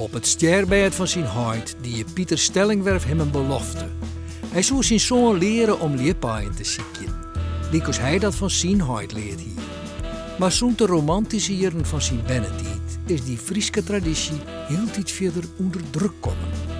Op it stjerbêd fan syn heit die Pieter Stellingwerf him in belofte. Hy soe syn soan leare om ljipaaien te sykjen, lykas hy dat fan syn heit leard hie. Mar sûnt de romantyske jierren fan syn bernetiid is dy Fryske tradysje hieltyd fierder ûnder druk kommen.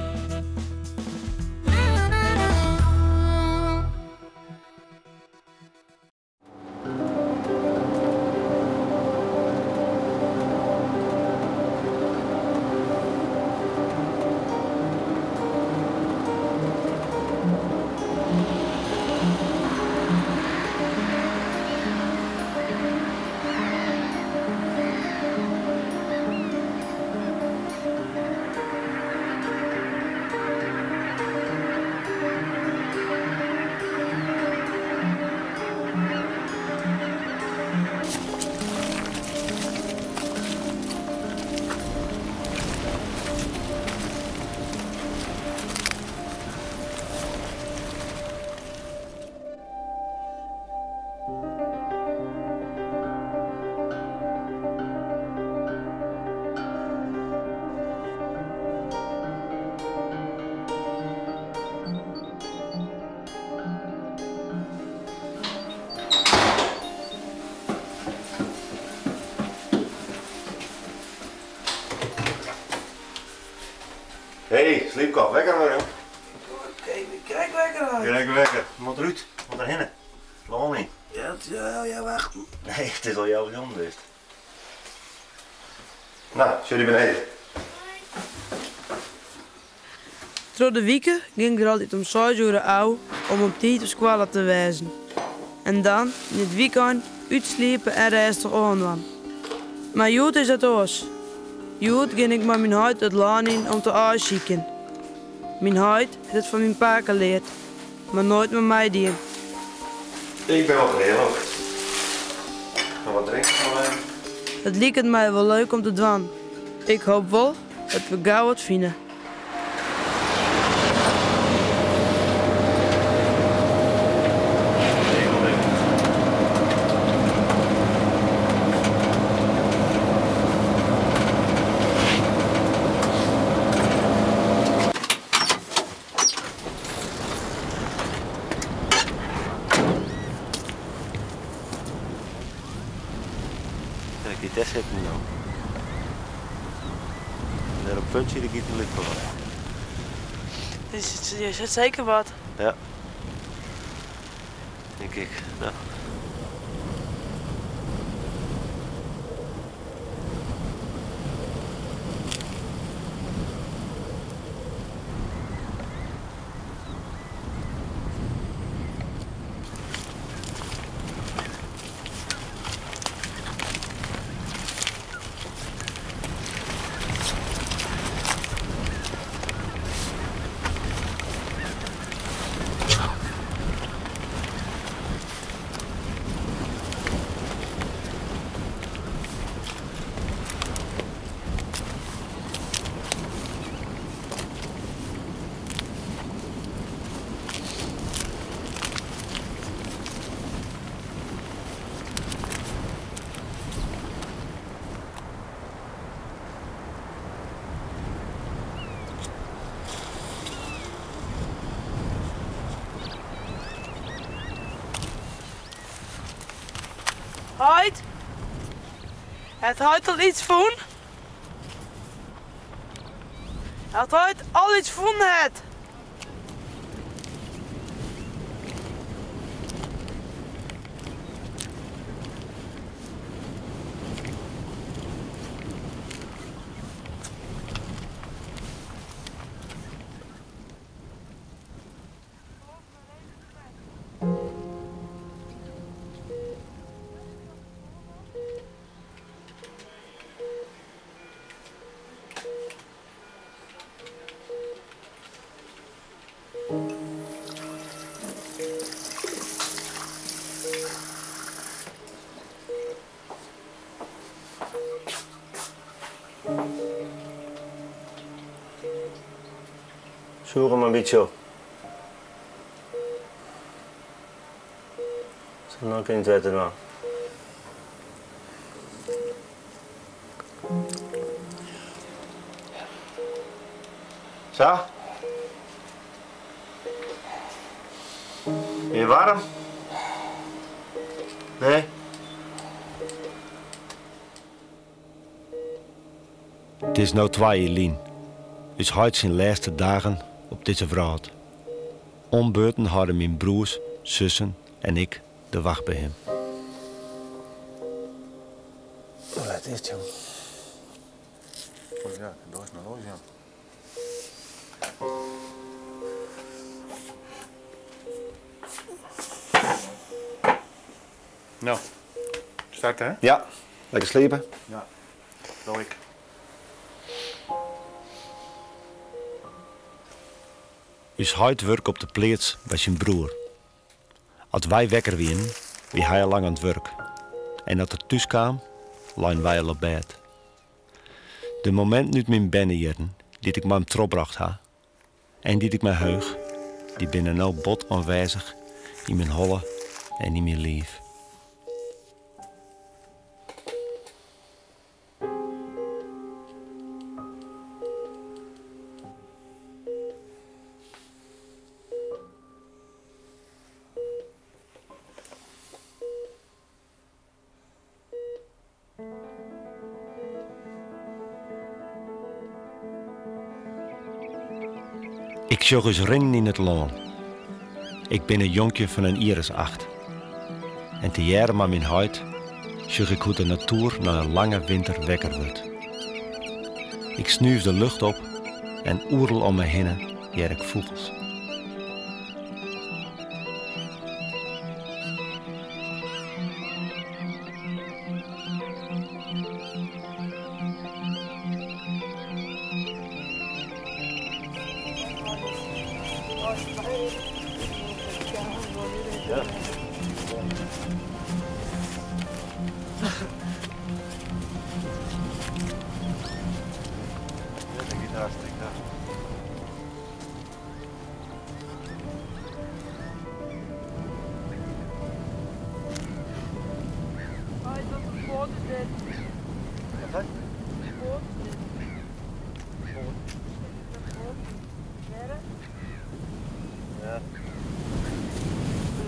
Hey, sliepkop, wekker wurde. Krekt wekker. Krekt wekker. Moat derút, moat derhinne. Lân yn. Ja, ja, ja, wacht. Nee, it is al healwei om west. No, sjoch dy beneden. Troch de wike gean ik der altyd om seis oere ôf om op tiid op skoalle te wêzen. En dan, yn it wykein, útsliepe en rêstich oandwaan. Mar hjoed is dat oars. Hjoed gean ik mei myn heit it lân yn om te aaisykjen. Myn heit hat it fan myn pake leard, mar noait mei my dien. Ik bin wol klear ook. Noch wat drinken nog even? It liket my wol leuk om te dwaan. Ik hoop wol dat we gau wat fine. Kijk, die test zit nu al. En daar op puntje, die giet een licht voor. Er zit zeker wat. Ja. Denk ik. Nou. Heit? Hat heit al iets fûn? Hat heit al iets fûn het? Zoek hem een beetje op. Zo, dan kun je het weten dan. Sa? Bin je warm? Nee? It is no twa jier lyn. Us heit syn lêste dagen op dizze wrâld. Om beurten hâlde myn broers, sussen en ik de wacht by him. Hoe let is it, jong? Oh ja, de doar is noch los, jong. No, start hè? Ja, lekker sliepe. Ja, doe ik. Us heit wurke op de pleats by syn broer. As wy wekker wienen, wie hy al lang oan it wurk. En as er thús kaam, leinen wy al op bêd. De mominten út myn bernejierren dy't ik mei him trochbrocht ha en dy't ik my heuch, dy binne no bot oanwêzich yn myn holle en yn myn liif. Ik sjoch ús rinnen yn it lân. Ik bin in jonkje fan in jier as acht. En tegearre mei myn heit sjoch ik hoe't de natoer nei in lange winter wekker wurdt. Ik snúf de lucht op en oeral om my hinne hear ik fûgels.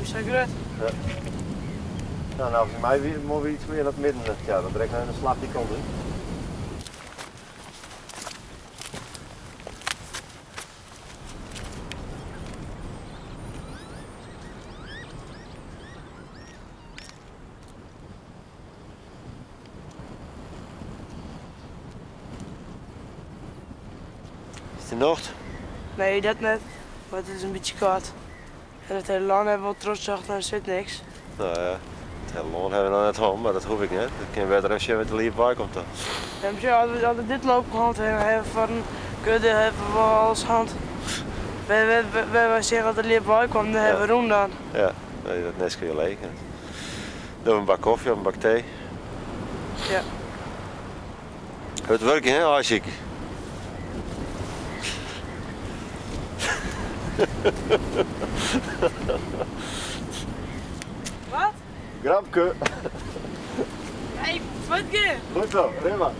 Sa grut. Ja. Nou, nou, foar my moat wy iets mear nei it midden. Ja, dat brekt nei de slach dy kant út. Is it nocht? Nee, dat net. Mar it is in bytsje koud. En it hiele lân hawwe we wol trochsocht, mar der sit niks. No ja, it hiele lân hawwe we noch net hân, mar dat hoech ik net. Ik kin better even sjen wêr't de liep wei komt dan. Ja, mar sjoch, as we dit loopke hân hawwe, hawwe we foar in grut diel hawwe we wol alles hân. Wêr wy seagen dat de liep wei komt, dêr hawwe we rûn dan. Ja, nee, dat nestke je leech. Dogge we in bak kofje of in bak tee? Ja. Hurd wurkje, hè, aaisykje. Wat? Grapke. Hey, fuortgean. Goed zo, rin mar.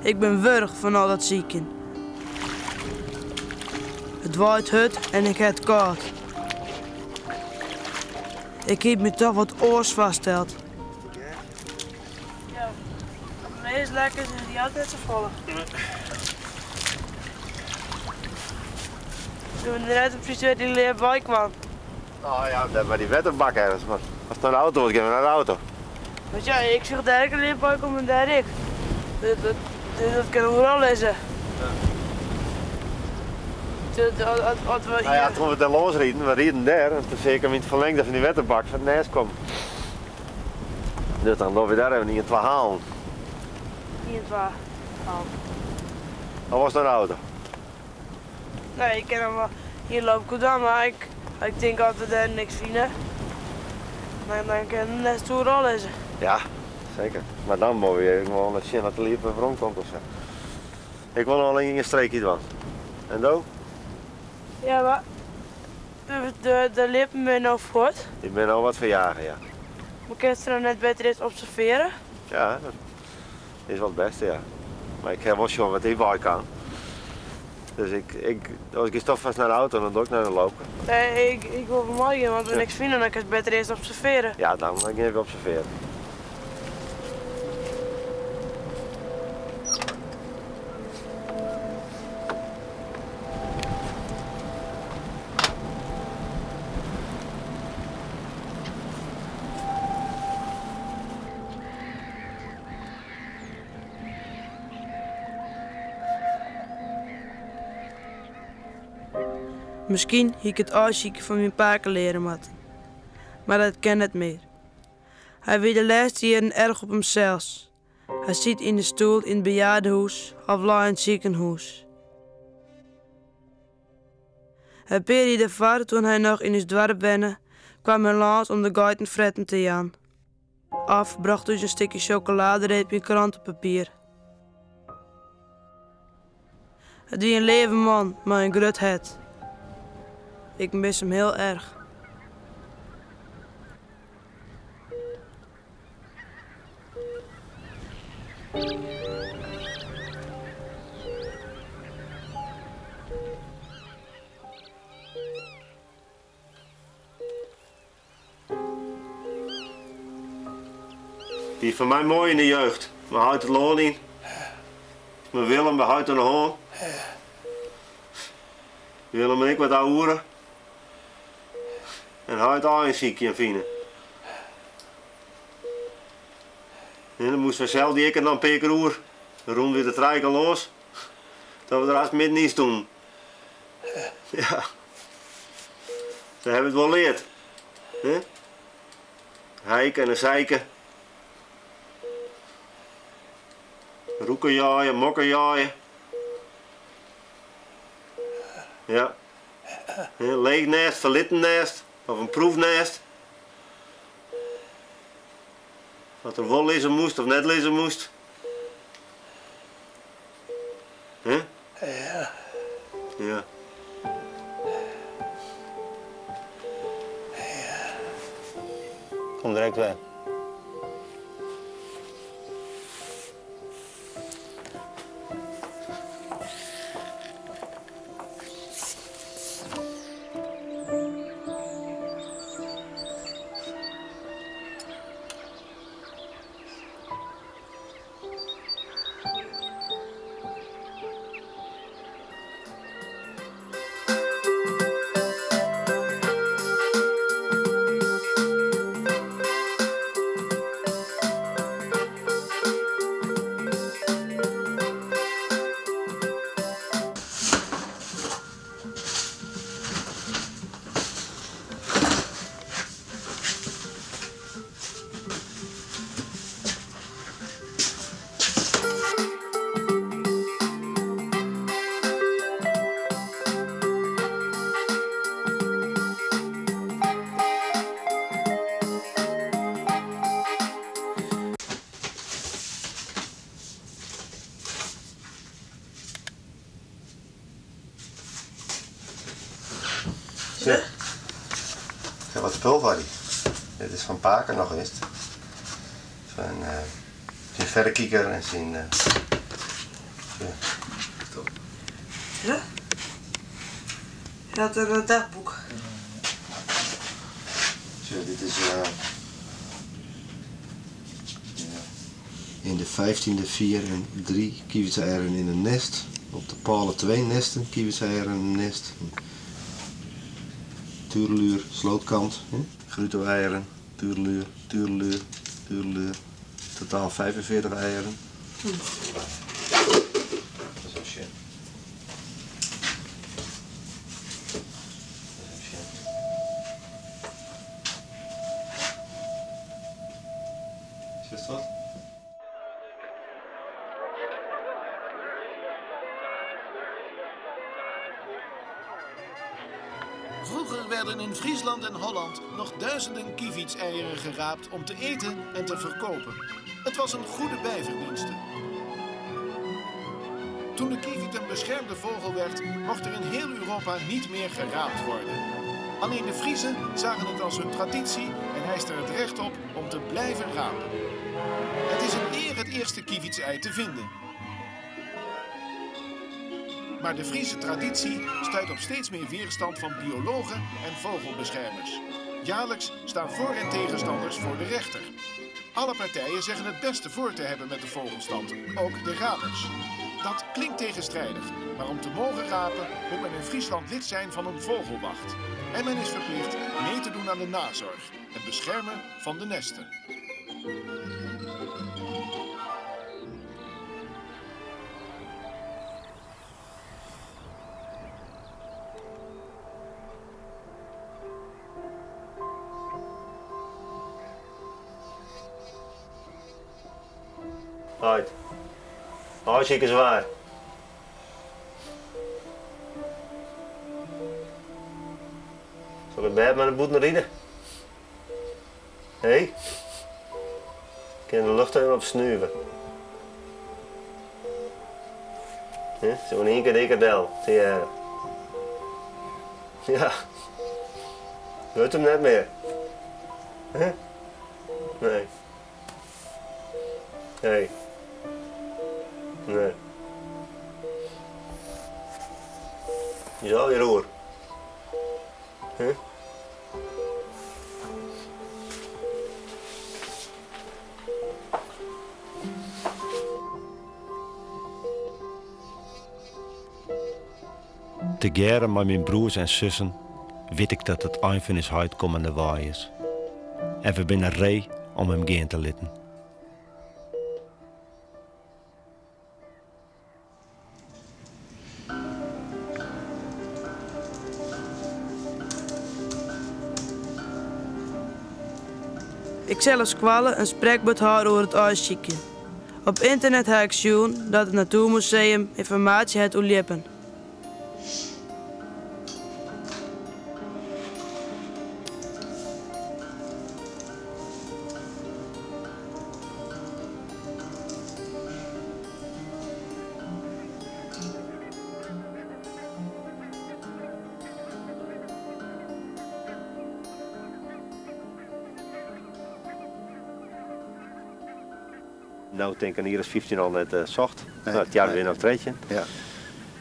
Ik bin wurch fan al dat sykjen. It waait hurd en ik ha it kâld. Ik hie my toch wat oars foarsteld. Ja, as it meast lekker is, is it jout net safolle. Toen we net precies wêr't dy ljip wei kwam. Oh ja, dêr by dy wetterbak ergens, mar as it nei de auto is, gean we nei de auto. Want ja, ik sjoch dêr ek in ljip wei kommen en dêr ek. Dat, dat, dat kin oeral lizze. Ja. As we Nou ja, toen we dêr lâns rieden, we rieden dêr en toen seach ik him yn it ferlingde fan dy wetterbak foar it nêst kommen. Dus dan dogge we dêr even ien, twa halen. Ien, twa halen. Of was it nei de auto? Nee, ik kin noch wol ien loopke dwaan, mar ik, ik tink as we dêr niks fine, dan, dan kin it nêst oeral lizze. Ja, seker. Mar dan moatte we even gewoan sjen oft de liep wer werom komt ofsa. Ik wol noch allinne ien streekje dwaan. En do? Ja, mar de, de, de ljippen binne no fuort. Dy binne no wat ferjage, ja. Mar kinst se no net better earst observearje? Ja, dat Is wol it bêste, ja. Mar ik ha wol sjoen wat ik wei kaam. Dus ik, ik, as giest toch fêst nei de auto, dan doch ik nei de loopke. Nee, ik, ik wol wol meigean, want we niks fine, dan kinst better earst observearje. Ja, dan gean ik observearjen. Miskien hie ik it ôfsykjen fan myn pake leare moatten, mar dat kin net mear. Hy wie de lêste jierren erch op himsels. Hy siet yn de stoel yn it bejaardehûs of lei yn it sikehûs. In pear jier dêrfoar, toen hy noch yn ús doarp wenne, kaam hy lâns om de geiten fretten te jaan. Of brocht ús in stikje sjokoladereep yn krantepapier. It wie in leave man mei in grut hert. Ik mis him hiel erch. Wie foar my moai yn de jeugd. Mei heit it lân yn. Mei Willem by heit oan de hân. Willem en ik wat ouwehoere. En heit aaien sykje en fine. En dan moasten wy sels dy ikker dan in pear kear oer. Dan rûnen wy der trije kear lâns. Dat we der hast middenyn stûnen. Ja. Sa hawwe we it wol leard. Hè? Hike en in sijke. Roeken jaaie, mokken jaaie. Ja. In leech nêst, ferlitten nêst of in proefnêst. Wat der wol lizze moast of net lizze moast. Hè? Ja. Ja. Kom direkt wer. Sjoch, ik ha wat spul foar dy. Dit is fan pake noch earst. Fan syn ferrekiker en syn. Ja? Hy hat in dagboek. Sjoch, dit is. In de vijftiende vier en drie kievitseieren in een nest. Op de pôle twee nesten kievitseieren in een nest. Tureluur, slootkant, Gruto eieren, tureluur, tureluur, tureluur. Totaal 45 eieren. Dat is shit. Sjochst wat? Vroeger werden in Friesland en Holland nog duizenden kievitseieren geraapt om te eten en te verkopen. Het was een goede bijverdienste. Toen de kievit een beschermde vogel werd, mocht er in heel Europa niet meer geraapt worden. Alleen de Friezen zagen het als hun traditie en eisten het recht op om te blijven rapen. Het is een eer het eerste kievitsei te vinden. Maar de Friese traditie stuit op steeds meer weerstand van biologen en vogelbeschermers. Jaarlijks staan voor- en tegenstanders voor de rechter. Alle partijen zeggen het beste voor te hebben met de vogelstand, ook de rapers. Dat klinkt tegenstrijdig, maar om te mogen rapen moet men in Friesland lid zijn van een vogelwacht. En men is verplicht mee te doen aan de nazorg, het beschermen van de nesten. Uit. Hartstikke zwaar. Zal ik het bed met de boet naar rijden? Hé? Ik kan de lucht even op snuiven. Zo in één keer dekadel. Ja. Lukt hem net meer. Hè? Nee. Nee. Nee. Je zal je roer. Huh? Tegearre mei myn broers en sussen wit ik dat it ein fan ús heit kommendewei is. En we binne ree om him gean te litten. Ik sil op skoalle in sprekbeurt hâlde oer it aaisykjen. Op ynternet ha ik sjoen dat it Natoermuseum ynformaasje hat oer ljippen. Nou tink ik in jier as 15 al net socht. Nou, it jaar wie noch 13.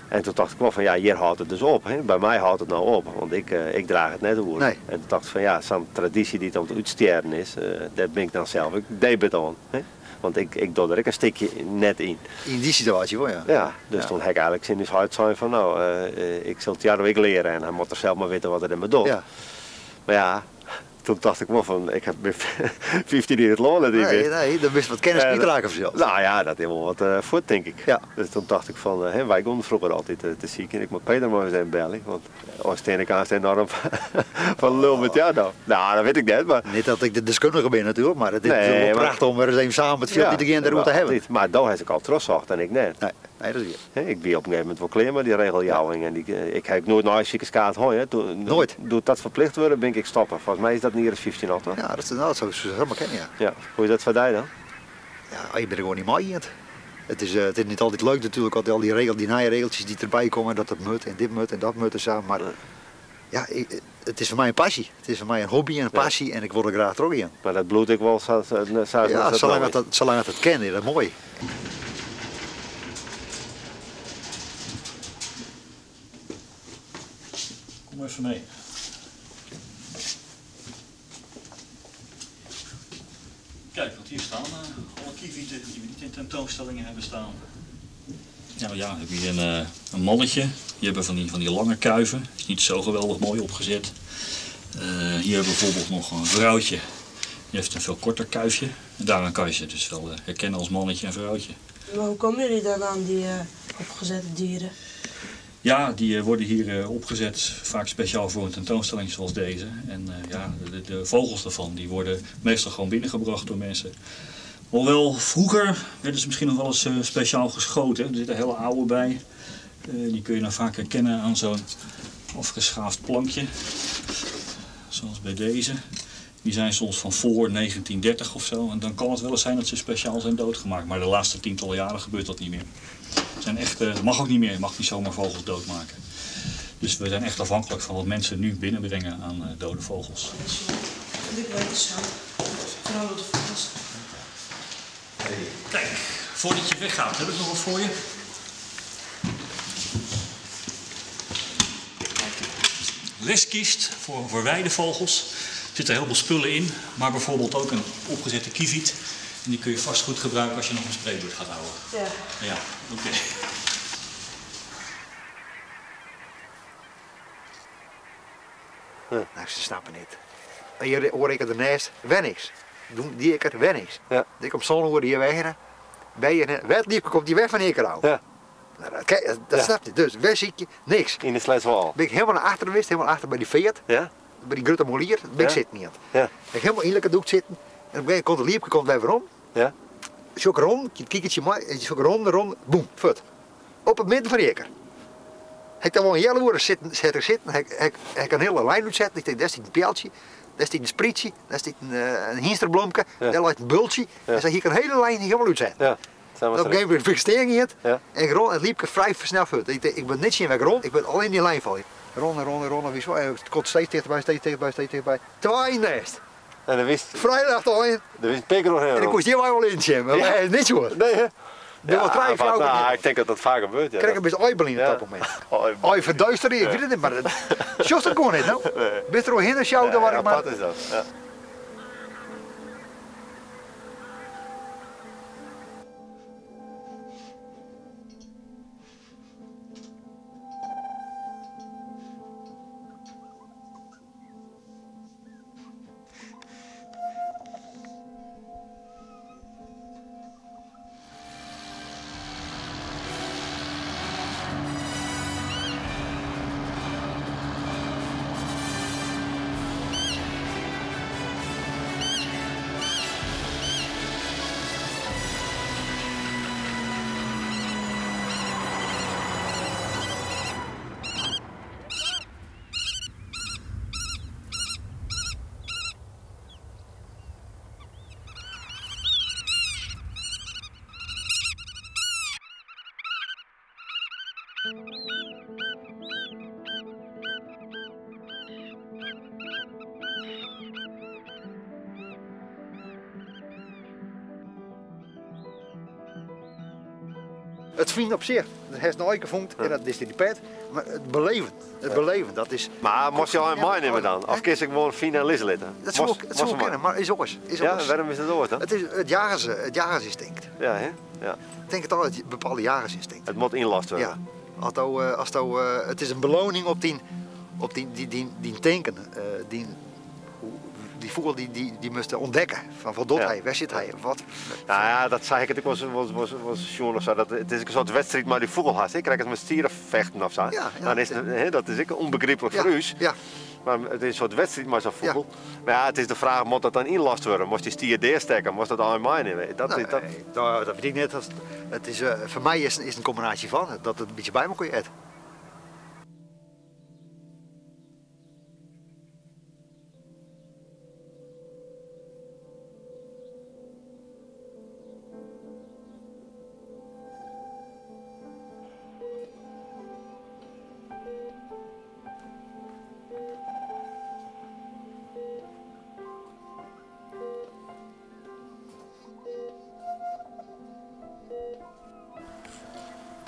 En toen tocht ik wol fan ja, hjir hâldt it dus op. Hè. By my hâldt it no op, want ik draach it net oer. En toen tocht ik fan ja, sa'n tradysje dy't om te útstjerren is, dêr bin ik dan sels ek debet oan. Hè. Want ik doch der ek in stikje net yn. Yn dy situaasje wol, ja. Ja, dus toen ha ik eigenlik tsjin ús heit sein fan no, ik sil it jaar ek leare en hy moat der sels mar witte wat er dermei docht. Mar ja, toen tocht ik wol fan, ik ha 15 jier it lân net yn Nee, nee, dan bist wat kennis kwytrakke fansels. Nou ja, dat is wol wat fuort, tink ik. Dus toen tocht ik fan, hè, wy gongen froeger altyd te sykjen. Ik moat Peter mar ris even belje, want oars stean ik aanst enorm fan lul met jou dan. Nou, dat wit ik net, mar... Net dat ik de deskundige bin natuerlik, mar it is Nee, wol mar prachtich om wer ris even samen it fjild yn te gean en dêroer te hawwen. Altyd. Mar do hast ek al trochsocht en ik net. Nee, nee, dat is wier. Hè, ik wie op in gegeven momint wol klear mei dy regeljouwing en ik ha ek noait in aaisikerskaart hân, hè. Toen, Noait? Doe't dat ferplicht wurde, bin ik ek stoppe. Folgens my is dat in jier as 15 al, toch? Ja, dat, nou, dat soe helemaal kennen, ja. Ja. Hoe is dat foar dy dan? Ja, ik bin der gewoan niet mei iend. Het is niet altijd leuk natuurlijk, want al die regel, die nije regeltjes die erbij komen, dat dat moet en dit moet en dat moet en zo. Maar ja, het is voor mij een passie. Het is voor mij een hobby en een passie en ik word er graag terug in. Maar dat bloed ik wel zo, Ja, zo mooi. zolang dat het kent, is dat mooi. Kom even mee. Kijk, want hier staan alle kievieten die we niet in tentoonstellingen hebben staan. Nou ja, we hebben hier een mannetje. Die hebben van die lange kuiven. Is niet zo geweldig mooi opgezet. Hier hebben we bijvoorbeeld nog een vrouwtje. Die heeft een veel korter kuifje. En daaraan kan je ze dus wel herkennen als mannetje en vrouwtje. Maar hoe komen jullie dan aan die opgezette dieren? Ja, die worden hier opgezet, vaak speciaal voor een tentoonstelling zoals deze. En ja, de vogels daarvan die worden meestal gewoon binnengebracht door mensen. Hoewel vroeger werden ze misschien nog wel eens speciaal geschoten. Er zitten hele oude bij. Die kun je dan vaak herkennen aan zo'n afgeschaafd plankje. Zoals bij deze. Die zijn soms van voor 1930 of zo. En dan kan het wel eens zijn dat ze speciaal zijn doodgemaakt. Maar de laatste tientallen jaren gebeurt dat niet meer. Zijn echt, mag ook niet meer, je mag niet zomaar vogels doodmaken. Dus we zijn echt afhankelijk van wat mensen nu binnenbrengen aan dode vogels. Dat vind ik wel interessant. Vooral de vogels. Kijk, voordat je weggaat, heb ik nog wat voor je. Leskist voor weidevogels. Er zitten heel veel spullen in, maar bijvoorbeeld ook een opgezette kieviet. En die kun je vast goed gebruiken als je nog een spreekbeurt gaat houden. Ja. Ja, oké. Nou, ze snappen het. En hier hoor ik ernaast, wen niks. Doen die ik er wen niks. Ja. Ik kom zo'n hoor hier weg. Bij je, wet liep, komt die weg van ik al. Ja. Nou, dat, kijk, dat Ja. snap je. Dus waar zie je niks. In de Sledswal. Ben ik helemaal naar achteren geweest, helemaal achter bij die veert, Ja? bij die grote molier, ben ik Ja. zitten niet. Ja. Ik helemaal in lekker doek zitten. En op een gegeven moment komt de liepje komt bij waarom. Ja. Zoek rond, je kijkt je maar, zoek rond, rond, boem, fut. Op het midden van de eker. Hij kan wel een hele uur zitten, zitten, zitten. Hij kan een hele lijn uitzetten. Ik denk, daar zit een pijltje, daar zit een sprietje, daar zit een hinsterbloemke, Ja. daar ligt een bultje. Ja. Hij zei, hier kan een hele lijn helemaal uitzetten. Ja. Zijn we Op een gegeven moment versteer je het Ja. en rond, het liep vrij snel voort. Ik denk, ik ben niet zien weg rond, ik ben alleen die lijn vallen. Rond en rond en rond en wie zo, en het komt steeds dichterbij, steeds dichterbij, steeds dichterbij. Twee nest. En dan wist, Vrij lacht al in. er wist Peker nog heel En ik rond. moest hier wel in zien, maar Ja. hij is niet zo. Nee, hè? Er was drie maar- vrouwen nou, in. ik denk dat dat vaak gebeurt. Ja. Krijg een beetje ooibelin op Ja. dat moment. Oei. Oei, verduisteren, ik weet het niet, maar dat Sjost het gewoon niet, nou. Ben er al heen en sjouw, dan Ja, waar ik maar. apart is dat. Ja. Het vriend op zich, dat heeft nooit gevonden en dat is die pet. Maar het beleven, dat is. Maar moest je al een meenemen dan? Of kies ik gewoon fijn en litten? Dat zou ik, dat zou ik kennen, maar is oors. Is Ja, oors. waarom is dat oors dan? Het is het jagersinstinct. Ja, hè? Ja. Ik denk het altijd, het bepaalde jagersinstinct. Het moet inlast worden. Ja. Het is een beloning op die tanken, die vogel die moest ontdekken. Van wat doet Ja. hij, waar zit hij, wat. Nou ja, dat zei ik het ook was Sjoerd of zo. Dat, het is een soort wedstrijd maar die vogel had. Ik krijg het met stieren vechten of zo. Ja, ja. Dan is het, hè, dat is ook onbegrijpelijk Ja, voor u. ja. Maar het is een soort wedstrijd maar zo'n vogel. Maar ja, het is de vraag, moet dat dan inlast worden? Moest die stier deerstekken? Moest dat al in mij Dat, Nee, dat, dat weet ik net. Dat, het is, voor mij is het een combinatie van, dat het een beetje bij elkaar eet.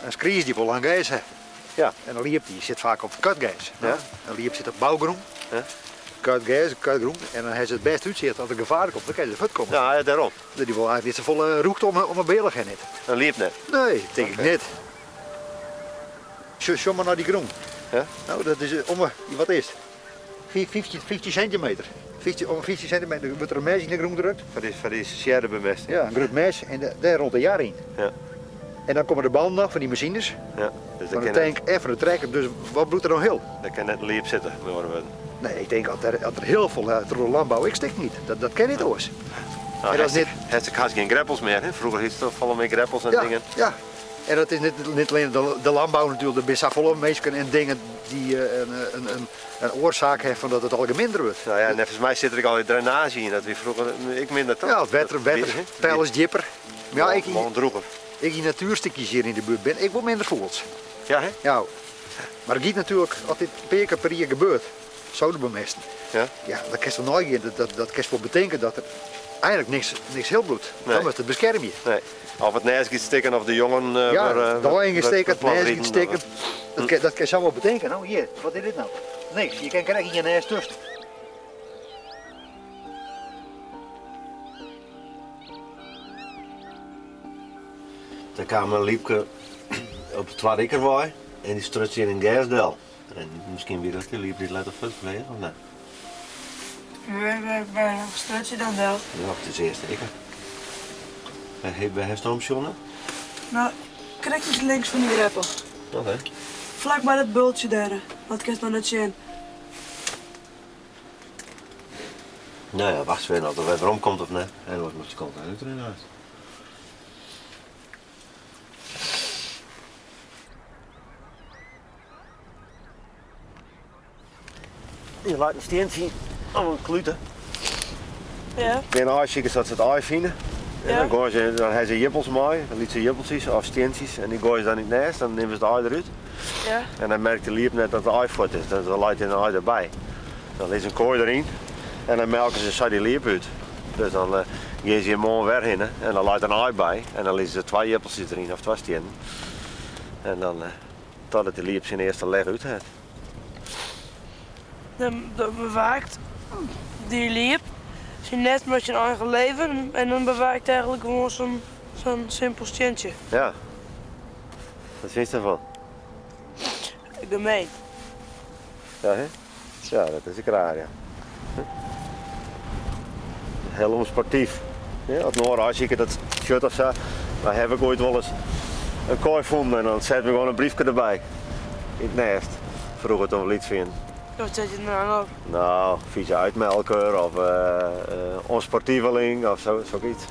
Een skries die wil lang gijs hebben. Ja. En een liep die zit vaak op kutgijs. Ja. Een liep zit op bouwgroen. Ja. Kutgijs, kutgroen. En dan heeft ze het best uitzicht als er gevaar komt, dan kan je de voet komen. Ja, ja, daarom. Die wil eigenlijk niet zo volle roekt om een belig heen. Een liep net. Nee, denk ik Oké. net. Zo maar naar die groen. Ja? Nou, dat is om, wat is het? 15 centimeter. 15, om 15 centimeter wordt er een mes in de groen gedrukt. Van die sjerre bemesting. Ja, een groot mes en daar rond een jaar in. Ja. En dan komen de banden nog van die machines, Ja. Dus van daar de kan tank en van de trekker. Dus wat bloedt er nou heel? Daar kan net een liep zitten, met andere woorden. Nee, ik denk dat er heel veel door de landbouw, ik stik niet. Dat ken ik oors. Nou, En dat is het is haast geen greppels meer. Hè? Vroeger is het toch volle met greppels en Ja, dingen. ja. En dat is niet alleen de landbouw natuurlijk, er zijn volle mensen en dingen die een oorzaak hebben van dat het algemeen minder wordt. Nou ja, en volgens mij zit er ook al drainage in, dat we vroeger, ik minder toch? Ja, het wetter, Dat- wetter, pijl is dieper. Maar ja, ik, Man droeger. ik in natuurstukjes hier in de buurt ben, ik word minder voels. Ja, hè? Ja. Maar het gaat natuurlijk, als dit per keer per jaar gebeurt, zouden bemesten. Ja. Ja, dat kan je nooit, dat kan wel betekenen dat er Eigenlik niks, niks heel bloed. Nee. Dan moatst it beskermje. Nee. Of it nêst giet stikken of de jongen uh, Ja, wer, de aaien wer- stikken, wer het nêst giet platriden, stikken. of- Dat kin, dat kin sa wol betinke. No, hjir, wat is dit no? Niks. Je kin krekt yn je nêst tussen. Der kaam in liepke op de Twadde Ikkerwei en dy struts yn in gersdel. En miskien wie dat dy liep dy't letter fuortfleach, of net? Wêr struts hy dan del? Ja, it is earste ikker. Wêr hast omsjoen? No, krekt iets links fan dy greppel. Oké. Flak by dat bultsje dêr. Dat kinst noch net sjen. No ja, wacht even oft er wer werom komt of net. En oars moatst de kant útrinne hast. Je leit in stientsje of in klute. Ja. Bin aaisikers dat se it aai fine. En Ja. dan goaie se, dan ha se jippels mei, lytse jippeltsjes of stientsjes en dy goaie se dan yn it nêst, dan nimme se it aai derút. Ja. En dan merkt de liep net dat it aai fuort is, dus dan leit in aai derby. Dan lizze in koai deryn en dan melke se sa dy liep út. Dus dan uh, gean se hjir moarn wer hinne en dan leit in aai by en dan lizze se twa jippeltsjes deryn of twa stiennen. En dan uh, totdat de liep syn earste leg út hat. Dan, dan bewaakt dy liep syn nêst mei syn eigen leven en dan bewaakt eigenlik gewoan sa'n sa'n simpel stientsje. Ja. Wat fynst derfan? Gemeen. Ja, hè? Ja, dat is ek raar, ja. Hiel ûnsportyf. Ja, as in oare aaisiker dat sjocht of sa, dan ha ik oait wolris in koai fûn en dan sette we gewoan in briefke derby. Yn it nêst. Froeger toen we lyts wienen. Wat set je der dan op? No, vieze uitmelker of uh, uh, onsportieveling of so, sokyts.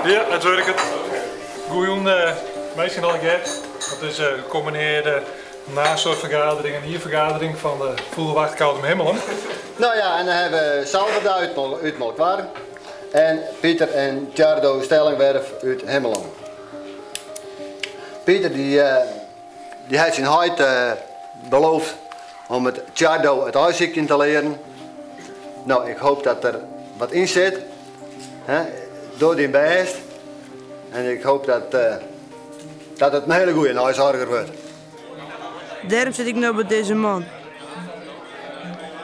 Ja, it wurket. Goejûn, uh, minsken allegear. Dat is de gecombineerde nasoortvergadering en jierfergadering fan de Fûgelwacht Koudum-Himmelum. Nou ja, en dan hebben we Salverda uit, uit Molkwar en Pieter en Tjardo Stellingwerf uit Himmelum. Pieter die, uh, die heeft zijn heit uh, beloofd om it Tjardo it aaisykjen te learen. No, ik hoop dat der wat yn sit. Hè? Doch dyn bêst. En ik hoop dat, uh, dat it in hiele goede neisoarger wurdt. Dêrom sit ik no by dizze man.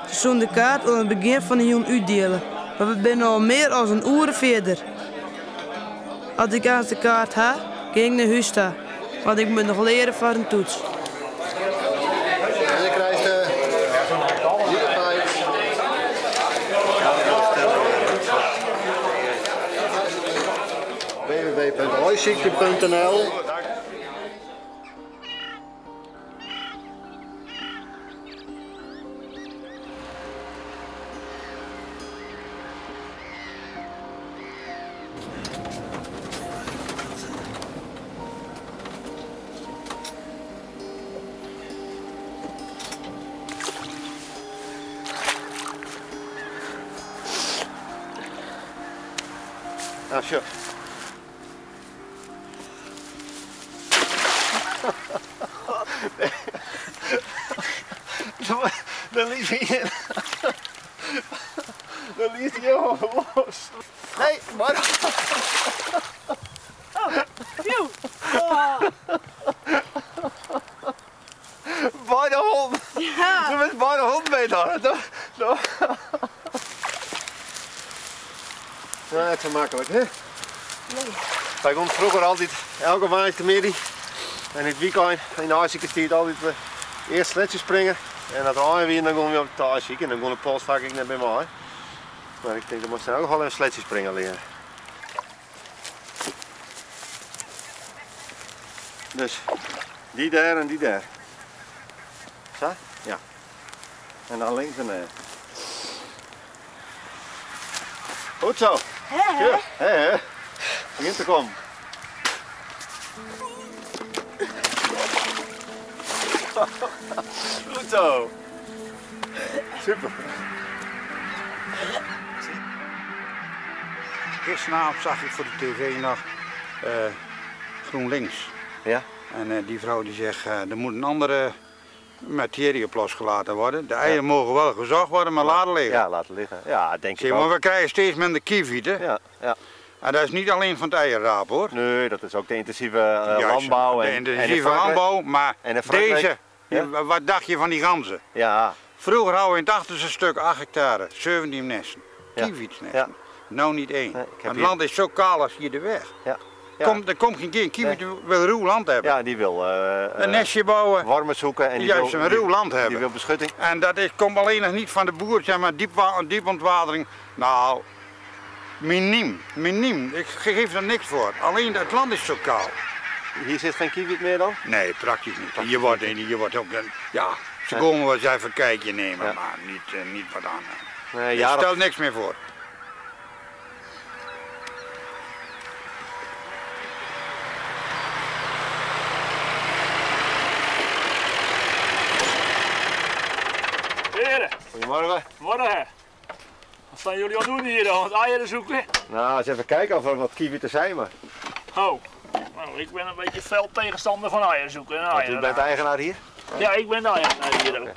Se soene de kaart oan it begjin fan de jûn útdiele, mar we binne al mear as in oere fierder. As ik aanst de kaart ha, gean ik nei hûs ta, want ik moat noch leare foar in toets. En dan krijst de hierbij. www.aaisykje.nl Nou, sjoch. Dan liet hij Dan liet hij helemaal los. Nee, maar. Oh, pjoe. Oh. Bij de hond. Ja. Du bist bij de hond beter. Ja, net zo makkelijk, hè? Nee. Wy gongen froeger altyd, elke woansdeitemiddei en yn it wykein yn de aaisikerstiid altyd earst sletsje springe. En as der aaien wiene, dan gongen we op it aaisykjen en dan gong de pols faak ek net by mei. Mar ik tink, dan moatst in elk gefal even sletsje springe leare. Dus dy dêr en dy dêr. Sa? Ja. En dan links en rechts. Goed zo. Hè, hè? Ja, hè, hè. Begjint te kommen. Goed zo. Super. Gisteravond zag ik voor de tv nog GroenLinks. Ja. En die vrouw die zegt, er moet een andere materie op losgelaten worden. De eieren mogen wel gezocht worden, maar laten liggen. Ja, laten liggen. Ja, denk ik maar ook. we krijgen steeds minder kievieten. Ja, ja. En dat is niet alleen van het eierraap hoor. Nee, dat is ook de intensieve Juist, landbouw. De intensieve en in Frankrijk- landbouw, maar en in Frankrijk- deze, Ja? wat dacht je van die ganzen? Ja. Vroeger houden we in het achterste stuk 8 hectare, 17 nesten. Ja. Kievietsnesten. Ja. Nou niet één. ik heb het hier- land is zo kaal als hier de weg. Ja. Ja. Komt, er komt geen kind. Kievit wil ruw land hebben. Ja, die wil een nestje bouwen. Wormen zoeken en die Juist, wil, een ruw land hebben. Die wil beschutting. En dat komt alleen nog niet van de boer, zeg maar, diepontwatering. Nou, miniem, miniem. Ik geef er niks voor. Alleen het land is zo kaal. Hier zit geen kievit meer dan? Nee, praktisch niet. Je wordt ook een, ja, ze komen wel eens even een kijkje nemen, Ja. maar niet wat aan. Nee, Ik jaren- stel niks meer voor. Heren. Goedemorgen. Morgen. Wat zijn jullie aan het doen hier dan? Het eieren zoeken? Nou, eens even kijken of er wat kievieten zijn, maar. Oh, nou, ik ben een beetje fel tegenstander van eieren zoeken. En Want u eieren bent de eigenaar hier? Ja, ik ben de eigenaar hier ook.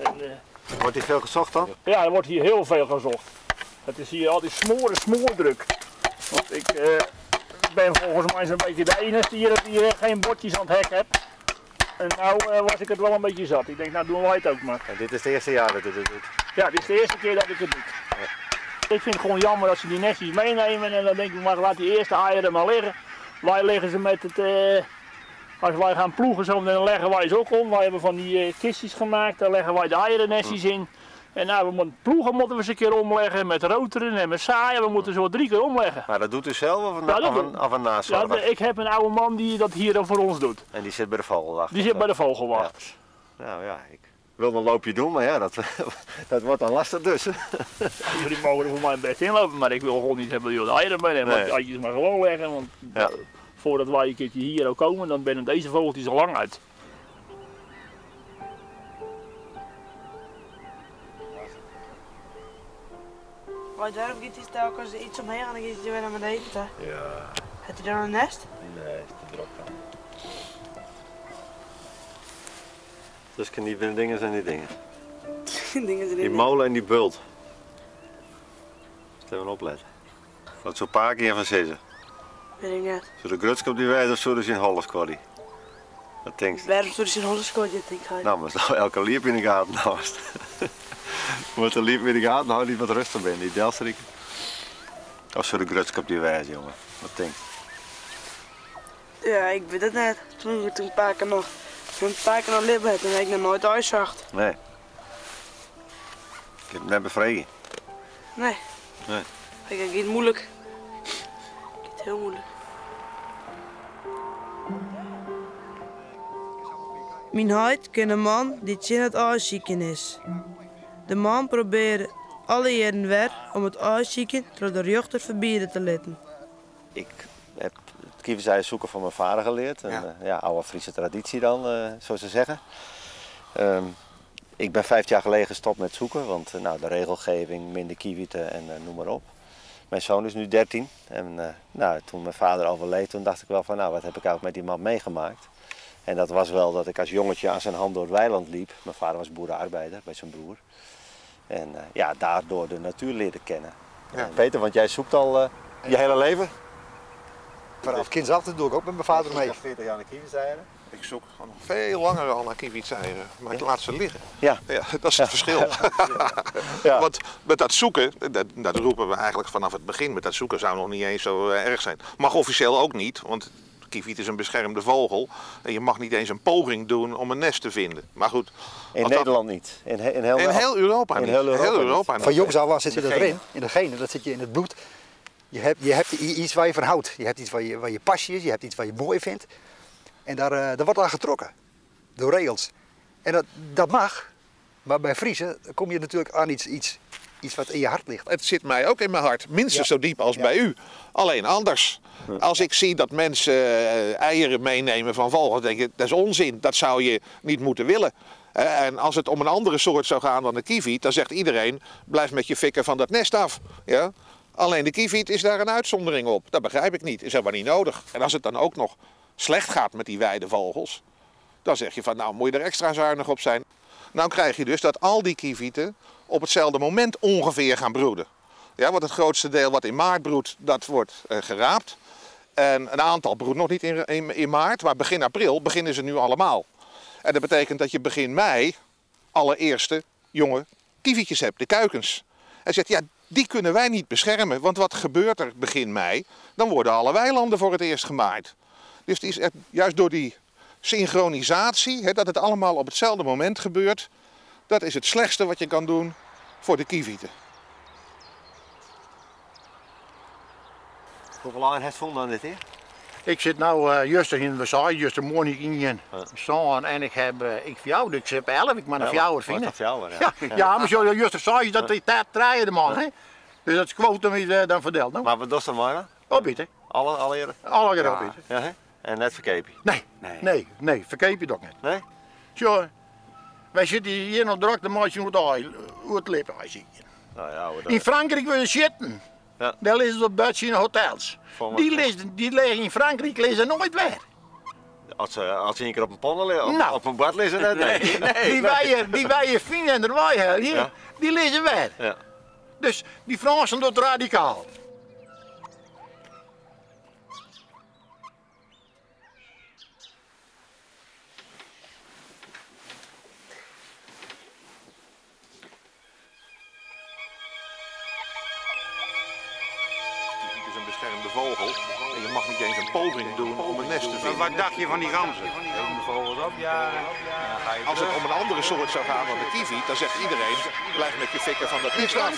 En, Wordt hier veel gezocht dan? ja, er wordt hier heel veel gezocht. Het is hier altijd smoren, smoordruk. Want ik ben volgens mij zo'n beetje de enige hier die geen bordjes aan het hek heeft. En nou was ik het wel een beetje zat. Ik denk, nou doen wij het ook maar. En dit is het eerste jaar dat u dit doet? Ja, dit is de eerste keer dat ik het doe. Ik vind het gewoon jammer dat ze die nestjes meenemen en dan denk ik maar laat die eerste eieren maar liggen. Wij leggen ze met het, als wij gaan ploegen zo, dan leggen wij ze ook om. Wij hebben van die kistjes gemaakt, daar leggen wij de eierennestjes in. En nou, we moeten ploegen moeten we eens een keer omleggen met roteren en met zaaien. We moeten ze wel 3 keer omleggen. Maar dat doet u zelf of een, Ja, dat of doe een, of een nazorger? Ja, ik heb een oude man die dat hier voor ons doet. En die zit bij de vogelwacht? Die zit bij de vogelwacht. Ja. Nou ja, ik wil een loopje doen, maar ja, dat wordt dan lastig dus. Jullie mogen er voor mij best inlopen, maar ik wil gewoon niet hebben dat jullie de eieren meenemen. Nee. Laat die eitjes maar gewoon leggen, want Ja. voordat wij een keertje hier ook komen, dan ben deze vogeltjes al lang uit. Maar daarom gaat hij telkens iets omheen en dan gaat hij weer naar beneden. Hè? Ja. Heeft hij dan een nest? Nee, is te druk dan. Tussen die dingen zijn die dingen. dingen zijn Die molen en die bult. Dus even opletten. Wat zo'n paar keer van zitten. Weet ik niet. Zo de grutsk op die wijze of zo dus in Holles, Wat denk je? Waarom zou ze in Holles denk ik. Nou, maar nou elke liep in de gaten nou. Moet de liep in de gaten houden die wat rustig bent, die Delstrik. Of zo de grutsk op die wijze, jongen. Wat denk je? Ja, ik weet het net. Toen een paar keer nog, toen een paar keer nog liep, toen heb ik nog nooit uitzacht. Nee. Ik heb het net bevreden. Nee. Nee. Ik heb het moeilijk. Ik heb het heel moeilijk. Mijn huid kent een man die in het uitzieken is. De man probeerde alle jaren weer om het uitzieken door de rechter verbieden te laten. Ik heb het kievitseieren zoeken van mijn vader geleerd. En, ja. Ja, oude Friese traditie dan, zoals ze zeggen. Ik ben 5 jaar geleden gestopt met zoeken, want nou, de regelgeving, minder kievieten en noem maar op. Mijn zoon is nu 13 en nou, toen mijn vader overleed, toen dacht ik wel van nou, wat heb ik eigenlijk met die man meegemaakt? En dat was wel dat ik als jongetje aan zijn hand door het weiland liep. Mijn vader was boerenarbeider bij zijn broer. En ja, daardoor de natuur leerde kennen. Ja. Peter, want jij zoekt al je hele leven? Vanaf kinds af doe ik ook met mijn vader mee. Ik 40 jaar naar kievitseieren. Ik zoek gewoon nog veel langer al naar kievitseieren, maar ik laat ze liggen. Ja. Ja, dat is het verschil. Ja. Want met dat zoeken, dat roepen we eigenlijk vanaf het begin. Met dat zoeken zou nog niet eens zo erg zijn. Mag officieel ook niet, want kievit is een beschermde vogel. En je mag niet eens een poging doen om een nest te vinden. Maar goed. In Nederland niet. In heel Europa niet. In heel Europa niet. Van jongs af aan zit je dat erin. In de genen, dat zit je in het bloed. Je hebt iets waar je van houdt. Je hebt iets waar je passie is. Je hebt iets waar je mooi vindt. En daar wordt aan getrokken. Door regels. En dat mag. Maar bij Friese kom je natuurlijk aan iets wat in je hart ligt. Het zit mij ook in mijn hart. Minstens zo diep als bij u. Alleen anders. Als ik zie dat mensen eieren meenemen van vogels, denk ik, dat is onzin. Dat zou je niet moeten willen. En als het om een andere soort zou gaan dan de kievit, dan zegt iedereen, blijf met je fikken van dat nest af. Ja? Alleen de kieviet is daar een uitzondering op. Dat begrijp ik niet. Is helemaal niet nodig. En als het dan ook nog slecht gaat met die weidevogels, dan zeg je van nou moet je er extra zuinig op zijn. Nou krijg je dus dat al die kievieten op hetzelfde moment ongeveer gaan broeden. Ja, want het grootste deel wat in maart broedt, dat wordt geraapt. En een aantal broedt nog niet in maart, maar begin april beginnen ze nu allemaal. En dat betekent dat je begin mei allereerste jonge kievietjes hebt, de kuikens. Hij zegt, ja, die kunnen wij niet beschermen, want wat gebeurt er begin mei? Dan worden alle weilanden voor het eerst gemaaid. Dus het is echt, juist door die synchronisatie, hè, dat het allemaal op hetzelfde moment gebeurt, dat is het slechtste wat je kan doen voor de kievieten. Hoeveel lang heeft het aan dit hier? Ik zit nou juist in de zaal, juist de morgen in zon en ik heb ik fjouw, ik zit 11, ik maar een fjouwer vinden. Fjouwer, ja. Ja, ja, maar zo juist zei je dat die tijd draaien de man, hè? Dus dat is quotum is dan verdeeld, nou. Maar wat doet dat maar? Opbieten. Alle jaren? Alle jaren opbieten. Ja, hè? En net verkeep je? Nee, nee, nee, verkeep je toch niet. Nee? Zo, wij zitten hier nog druk de maatje hoe het liep, hij ziet. Nou ja, hoe dat... In Frankrijk wil je zitten. Ja. Daar liggen ze op budget in hotels. Die liggen in Frankrijk liggen nooit weer. Als ze een keer op een pannen liggen, op, nou. op een bad liggen, nee. Nee, nee. Die wij vinden en er wij hier, ja. Die liggen weer. Ja. Dus die Fransen doen radicaal. Beschermde vogel. En je mag niet eens een poging doen om een nest te vinden. Wat dacht je van die ganzen? Even de vogels opjagen. Als het om een andere soort zou gaan dan de kieviet, dan zegt iedereen: blijf met je fikken van dat nest af.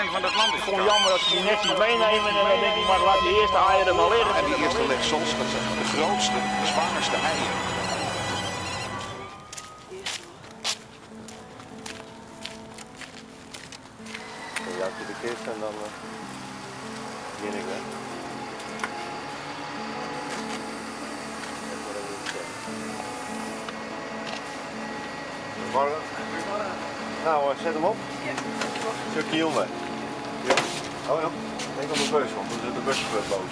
80% van dat land is gewoon jammer dat ze die nestjes meenemen en dan denk ik maar laat die eerste eieren maar liggen. En die eerste legsels, dat zijn de grootste, de zwaarste eieren. Ja, de kist en dan. Begin ik weg. Goedemorgen. Nou, zet hem op. Ja, dankjewel. Stukje jongen. Ja. Oh ja, denk op de bus, want dan zit de buschauffeur boos.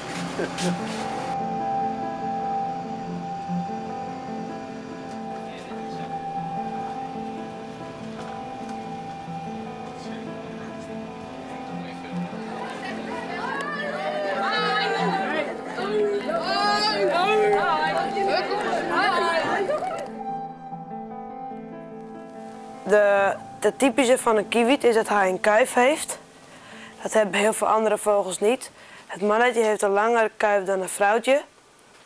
De typische van een kieviet is dat hij een kuif heeft. Dat hebben heel veel andere vogels niet. Het mannetje heeft een langere kuif dan een vrouwtje.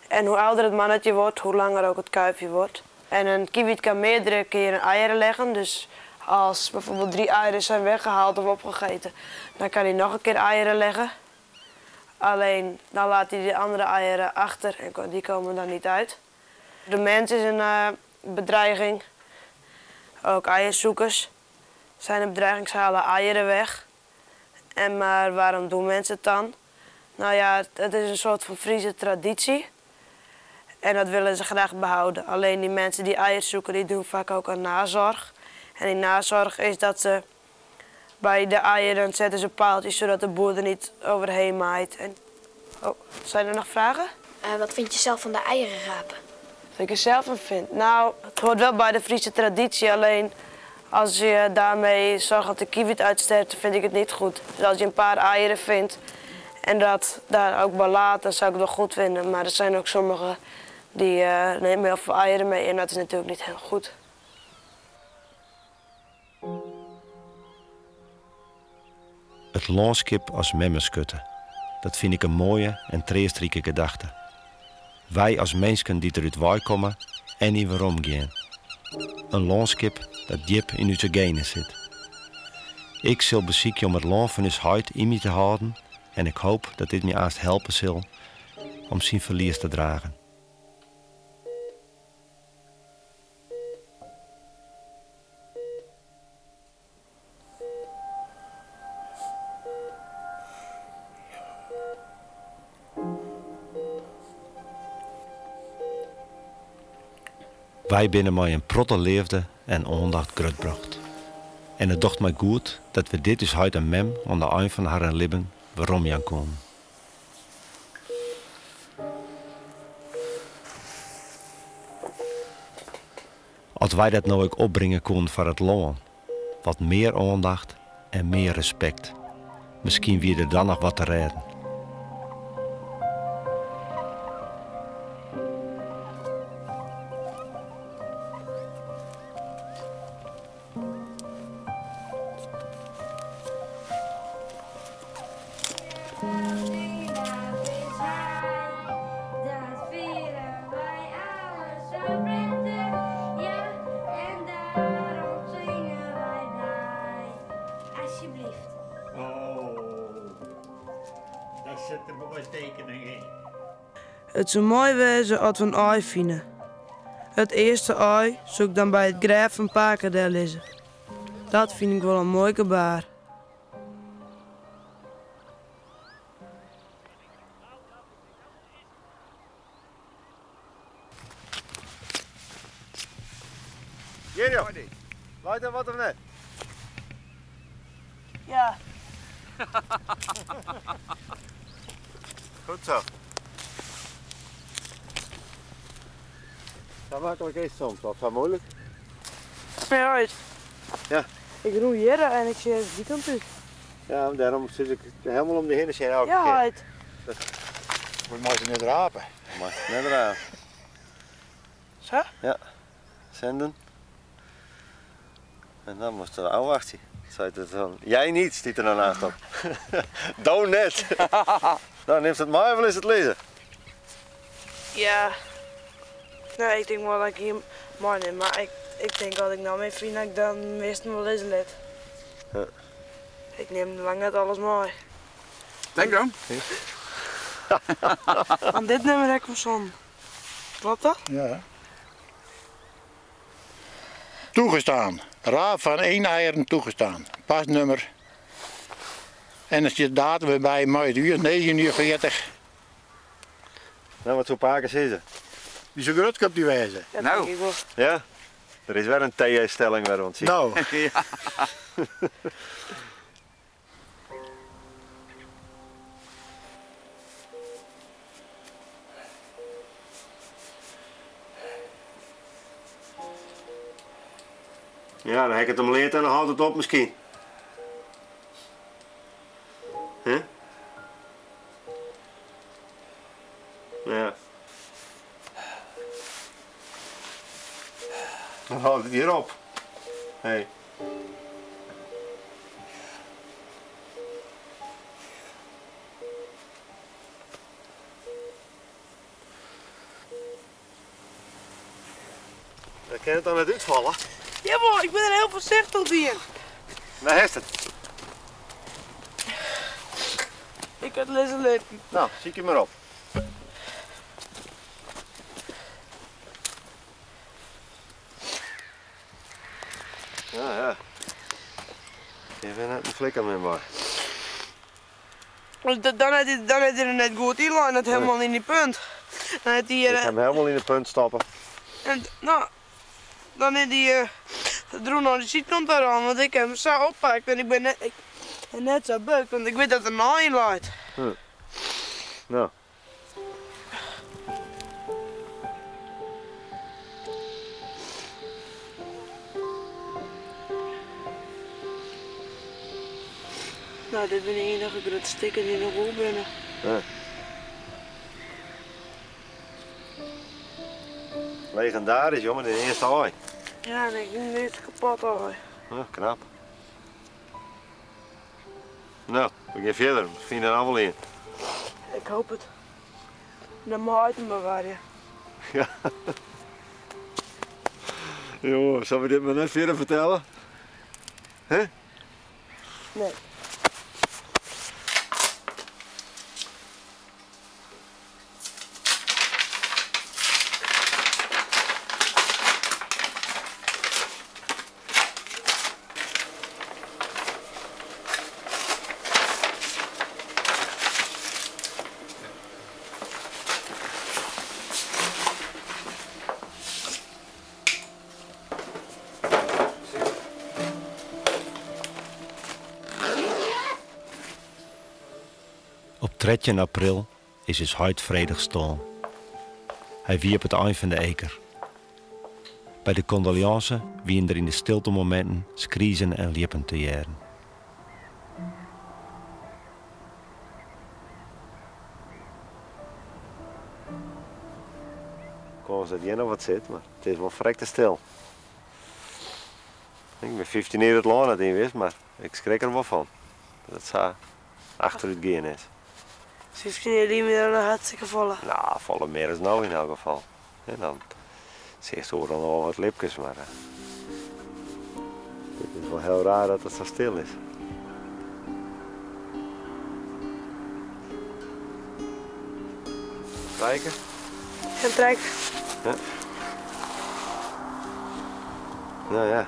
En hoe ouder het mannetje wordt, hoe langer ook het kuifje wordt. En een kieviet kan meerdere keren eieren leggen. Dus als bijvoorbeeld 3 eieren zijn weggehaald of opgegeten, dan kan hij nog een keer eieren leggen. Alleen dan laat hij de andere eieren achter en die komen dan niet uit. De mens is een bedreiging. Ook eierzoekers zijn een bedreiging, ze halen eieren weg. En maar waarom doen mensen het dan? Nou ja, het is een soort van Friese traditie. En dat willen ze graag behouden. Alleen die mensen die eieren zoeken, die doen vaak ook aan nazorg. En die nazorg is dat ze bij de eieren zetten ze paaltjes zodat de boer er niet overheen maait. En... Oh, zijn er nog vragen? Wat vind je zelf van de eieren rapen? Wat ik er zelf van vind? Nou, het hoort wel bij de Friese traditie, alleen als je daarmee zorgt dat de kieviet uitsterft, vind ik het niet goed. Dus als je een paar eieren vindt en dat daar ook bij laat, dan zou ik het wel goed vinden. Maar er zijn ook sommigen die nemen heel veel eieren mee en dat is natuurlijk niet heel goed. Het landschap als memmeskutte, dat vind ik een mooie en treestrieke gedachte. Wij als mensen die eruit waai komen en die waarom gaan. Een landschap dat diep in onze genen zit. Ik zal bezieken om het land van ons huid in me te houden en ik hoop dat dit me eerst helpen zal om zijn verlies te dragen. Wij binnen mij een protte leefde en aandacht grootbracht. En it docht my goed dat we dit ús heit en mem oan de ein fan harren libben weromjaan koenen. As wy dat no ek opbringe koenen foar it lân, wat mear oandacht en mear respekt, miskien wie der dan noch wat te rêden. It soe moai wêze as we in aai fine. It earste aai soe ik dan by it grêf fan pake dellizze. Dat fyn ik wol in moai gebaar. Gerjo, leit der wat of net? Ja. Goed zo. Zo makkelijk is het soms, of zo moeilijk. Ja, uit. Ja. Ik roei hier en ik zie die kant uit. Ja, daarom zit ik helemaal om de hindersheen elke Ja, keer. uit. Dat We moeten net rapen. Maar net rapen. Zo? Ja. Zenden. En dan moest er oude actie. Zei het dan. Jij niet, die er dan naast op. Doe net. Nou, neemt het maar wel eens het lezen. Ja. Nou, ik denk wel dat ik hier maar neem, maar ik denk dat ik nou mijn vriend dat ik dan meestal wel eens let. Ja. Ik neem lang net alles mee. Denk dan. Aan dit nummer heb ik hem zon. Klopt dat? Ja. Toegestaan. Raap van 1 eieren toegestaan. Pasnummer. En er zit datum weer bij, maar het uur 9:40. Nou, wat zo'n paken is het? Die zo groot op die wijze. Dat Nou. denk ik wel. Ja? Er is weer een TJ-stelling weer rond. zie ik. Nou, Ja. Ja, dan heb ik het hem leerd en dan houdt het op misschien. Hè? Ja. Dan houdt het hier op. Hey. Dat kan het dan net uitvallen. Jawel, ik ben er heel voorzichtig in. Waar is het? Ik had lezen leren. Nou, zie ik je maar op. Ja, ja. Je bent net een flikker met maar. Want Dan had hij, dan had hij er net goed in, het helemaal in die punt. Dan had hij Ik hier, ga hem helemaal in de punt stappen. en, nou, dan had hij droeg naar de zijkant daar aan, want ik heb hem zo oppakt en ik ben net, ik, en net zo bukt, want ik weet dat er nou in ligt. Nou. Nou, dit ben de enige grote stikken die nog op binnen. Ja. Legendarisch, jongen, de eerste hooi. Ja, en ik ben dit kapot al. Ja, knap. Nou, we gaan verder. Misschien een appel in. Ik hoop het. Dan mag ik hem bewaren. Ja. Jongen, zal we dit maar net verder vertellen? Hè? Nee. Op 13 april is ús heit fredich stoarn. Hy wie op it ein fan de eker. By de kondoleânse wienen der yn de stiltemominten skriezen en ljippen te hearren. Kâns dat hjir noch wat sit, mar it is wol ferrekte stil. Ik bin 15 jier it lân net yn west, mar ik skrik der wol fan dat it sa achterút gien is. 15 jier lyn wie der noch hartstikke folle. No, folle mear as no yn elk gefal. En dan seachst oeral noch wol wat ljipkes, mar it is wol hiel raar dat it sa stil is. Trije? En trije. Ja. No ja.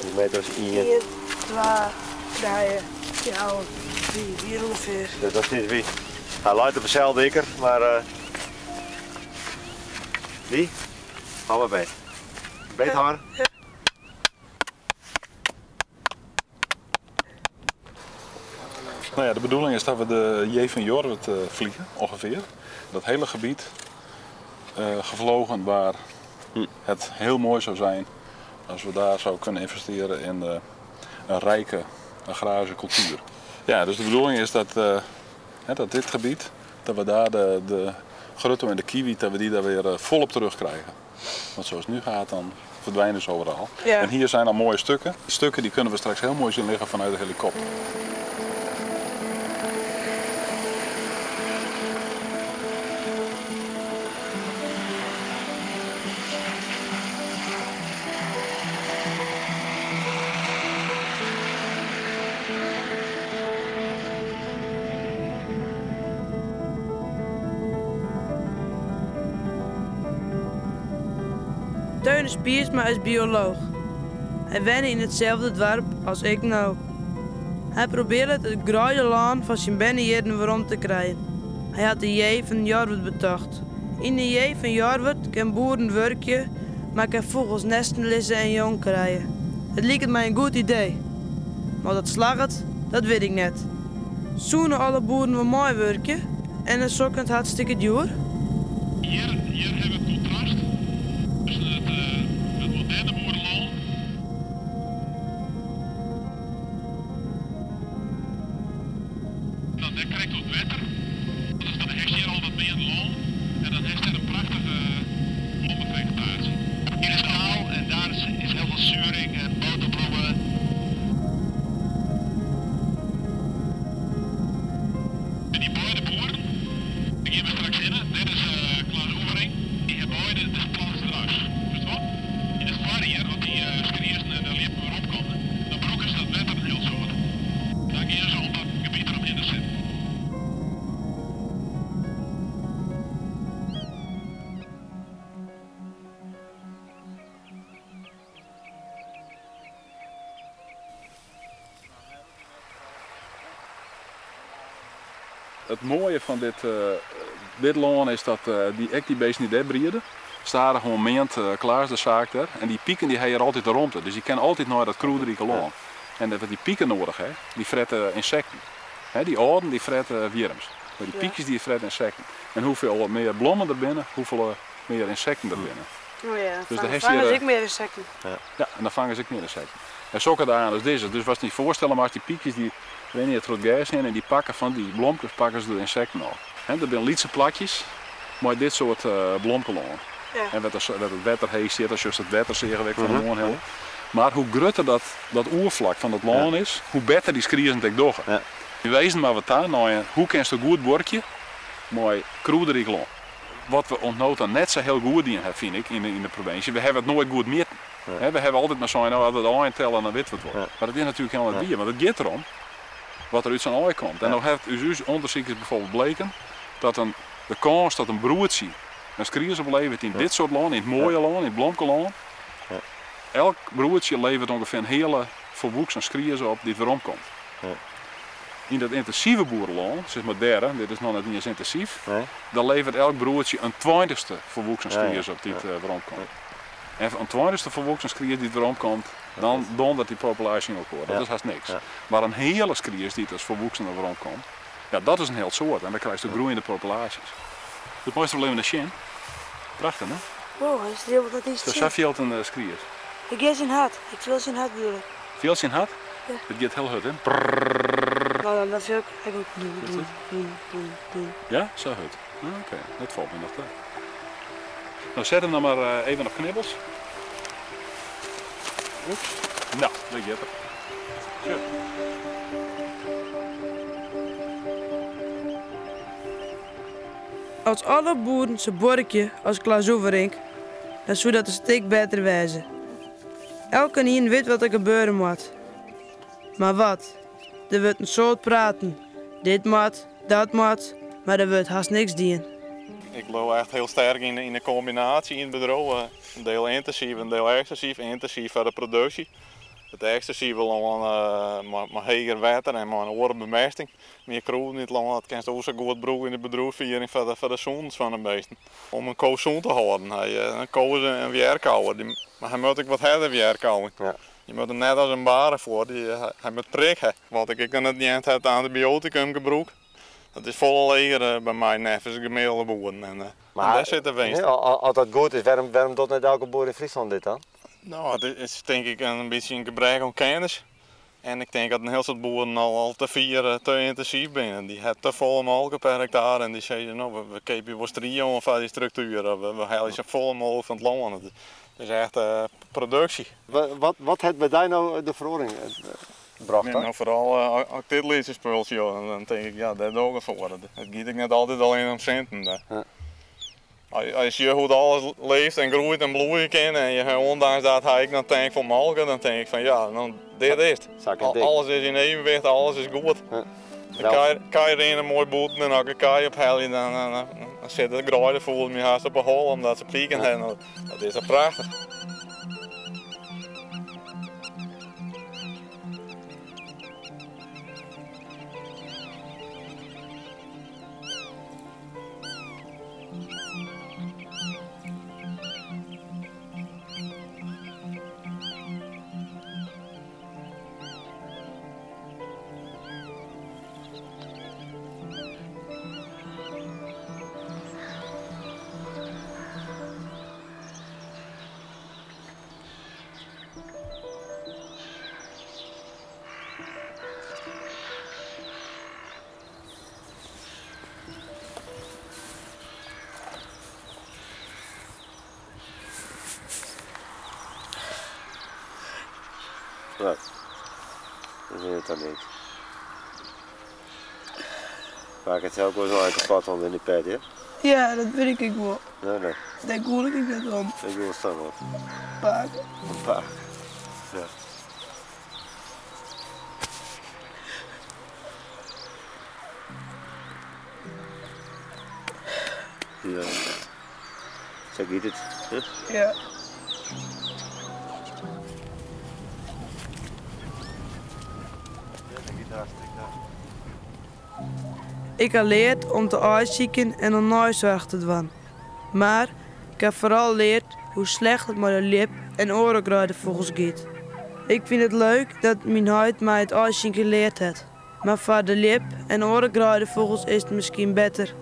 Ik meter as ien. 1, 2, 3, 4, 5, 4 ûngefear. Dus dat is wie. Hy leit op deselde ikker, mar uh, dy? Hou mar beet. Beet hâlde. Ja. Nou ja, de bedoeling is dat we de J van Jorwert uh, vliegen, ongeveer. Dat hele gebied uh, gevlogen waar het heel mooi zou zijn als we daar zouden kunnen investeren in uh, een rijke agrarische cultuur. Ja, dus de bedoeling is dat, uh, dat dit gebied, dat we daar de, de grutto en de kiwi, dat we die daar weer uh, volop terugkrijgen. Want zoals het nu gaat, dan verdwijnen ze overal. Ja. En hier zijn al mooie stukken. Die stukken die kunnen we straks heel mooi zien liggen vanuit de helikopter. Theunis Piersma is biolooch. Hy wenne yn itselde doarp as ik no. Hy probearret it greidelân fan syn bernejierren werom te krijen. Hy hat de J fan Jorwert betocht. Yn de J fan Jorwert kin boeren wurkje, mar kin fûgels nesten lizze en jong krije. It liket my in goed idee. Mar oft dat slagget, dat wit ik net. Soene alle boeren wol meiwurkje en is soks net hartstikke djoer? Hjir, hjir hawwe we it kontrast tusken it, it moderne boerelân. Dan dêr krekt oer it wetter. Dus dan hast hjir al wat mear lân en dan hast dêr in prachtige blommefegetaasje. Hier is kaal en daar is, is heel veel zuring en boterbloemen. En die beide boeren, die gean we straks hinne. Dit is uh, Klaas Oevering. Die hebben beide de plantdruis. Wist wat? Yn it foarjier, as dy uh, skriezen en de ljippen wer opkomme, dan brûke se dat wetter in hiel soad. Dan gean se om dat gebiet deromhinne sitten. It moaie fan dit, dit lân is dat dy, ek dy beesten dy't dêr briede, stadichoan meant Klaas de saak der. En dy piken dy ha hjir altyd de romte, dus dy kinne altyd nei dat krûderike lân. En wat dy piken noadich ha, dy frette ynsekten. Dy âlden dy frette wjirms, mar dy pykjes dy frette ynsekten. En hoefolle mear blommen der binne, hoefolle mear ynsekten der binne. Oh ja, Dus dan fange se ek mear ynsekten. Ja, en dan fange se ek mear ynsekten. En sokke dagen as dizze. Dus watst dy foarstelle moatst, dy pykjes dy rinne hjir troch it gers hinne en dy pakke fan dy blomkes pakke se de ynsekten ôf. Hè, der binne lytse plakjes mei dit soart blomkelân. Ja. En wêr't it wetter heech stiet, dan sjochst it wetter seagen we ek fan de moarn hinne. Mar hoe grutter dat, dat oerflak fan dat lân is, hoe better dy skriezen it ek dogge. Ja. Yn wezen moatte we ta nei in, hoe kinsto goed buorkje mei krûderyk lân. Wat we oant no ta net sa hiel goed dien hawwe, fyn ik, yn de provinsje, we hawwe it noait goed mjitten. We hawwe altyd mar sein, no, as we it aaien telle, dan witte we it wol. Mar dat is natuerlik helemaal net wier, want it giet derom wat der út sa'n aai komt. En no hat út ús ûndersyk is bijvoorbeeld bleken dat in, de kâns dat in broertsje in skries opleveret yn dit soart lân, yn it moaie lân, yn it blomkelân, elk broertsje leveret ûngefear in heale folwoeksen skries op dy't weromkomt. Yn dat yntinsive boerelân, sis mar dêr, dit is noch net iens yntinsyf, dan leveret elk broertsje in tweintichste folwoeksen skries op dy't weromkomt. En in tweintichste folwoeksen skries dy't weromkomt, dan dondert dy populaasje yn elkoar. Dat is hast niks. Mar in heale skries dy't as folwoeksene weromkomt, ja, dat is in hiel soad en dan krijst groeiende populaasjes. Dat meist der wol even nei sjen. Prachtich, hè? Wow, hy strielt dat is Sa fielt in skries. Ik gean syn hart. Ik fiel syn hart bedoel ik. Fiel syn hart? Ja. It giet hiel hurd, hè? Prrrr. No, dan dat fiel ik ek ook. Doem, doem, doem, doem, doem. Ja, sa hurd. Oké, dat falt my noch ta. No, set him dan mar even op knibbels. Oeps. No, dêr giet er. Sjoch. As alle boeren sa buorkje as Klaas Oeverink, dan soe dat in stik better wêze. Elkenien wit wat der gebeure moat. Mar wat? Der wurdt in soad praten. Dit moat, dat moat, mar der wurdt hast niks dien. Ik leau echt hiel sterk yn de kombinaasje yn it bedriuw. In diel yntinsyf, in diel ekstensyf. Yntinsyf foar de produksje. It ekstensive lân mei heger wetter en mei in oare bemesting. Mear krûden yn it lân, dat kinst oer sa goed brûke yn de bedriuwsfiering foar de sûnens fan de beesten. Om in ko sûn te hâlden. In ko is in wjerkouwer, mar hy moat ek wat harder wjerkouwen. Je moat him net as in bare foar, hy moat prik ha. Wat ik ek noch net heard ha, it antibioatikumgebrûk, dat is folle leger by my neffens de gemiddelde boeren. En dêr sit de winst. As dat goed is, wêrom docht net elke boer yn Fryslân dit dan? No, it is tink ik in bytsje in gebrek oan kennis. En ik tink dat in hiel soad boeren al te fier, te yntinsyf binne. Dy ha te folle molke per hektare en dy sizze, no, we keapje wol strie oan foar dy struktuer of we helje sa folle mooglik fan it lân. It is echt produksje. Wat hat by dy no de feroaring brocht dan? No, foaral as ik dit lytse spultsje sjoch, dan tink ik, ja, dêr doch ik it foar. It giet ek net altyd allinne om sinten. As je sjogge hoe't alles leeft en groeit en bloeie kin en je ha ûndanks dat ha ik noch tank fol molke, dan tink ik fan ja, no, dit is it. Alles is yn evenwicht, alles is goed. De kij rinne moai bûten en as ik de kij ophelje, dan sit de greidefûgels my hast op 'e holle omdat se piken ha. Dat is toch prachtich. Nee, dat is het dan niet. Maak het zelf ook wel een kapot onder in die pet, hè? Ja, dat weet ik wel. Nee, nee. Daar koel ik net om. Ik wil staan op. Paak. Een paak. Ja. Ja. Sa giet it. Ja. Ik ha leard om te aaisykjen en om neisoarch te dwaan. Mar ik ha foaral leard hoe slecht it mei de ljip en oare greidefûgels giet. Ik fyn it leuk dat myn heit my it aaisykjen leard hat. Mar foar de ljip en oare greidefûgels is it miskien better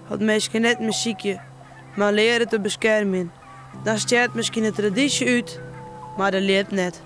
as minsken net mear sykje, mar leare te beskermjen. Dan stjert miskien de tradysje út, mar de ljip net.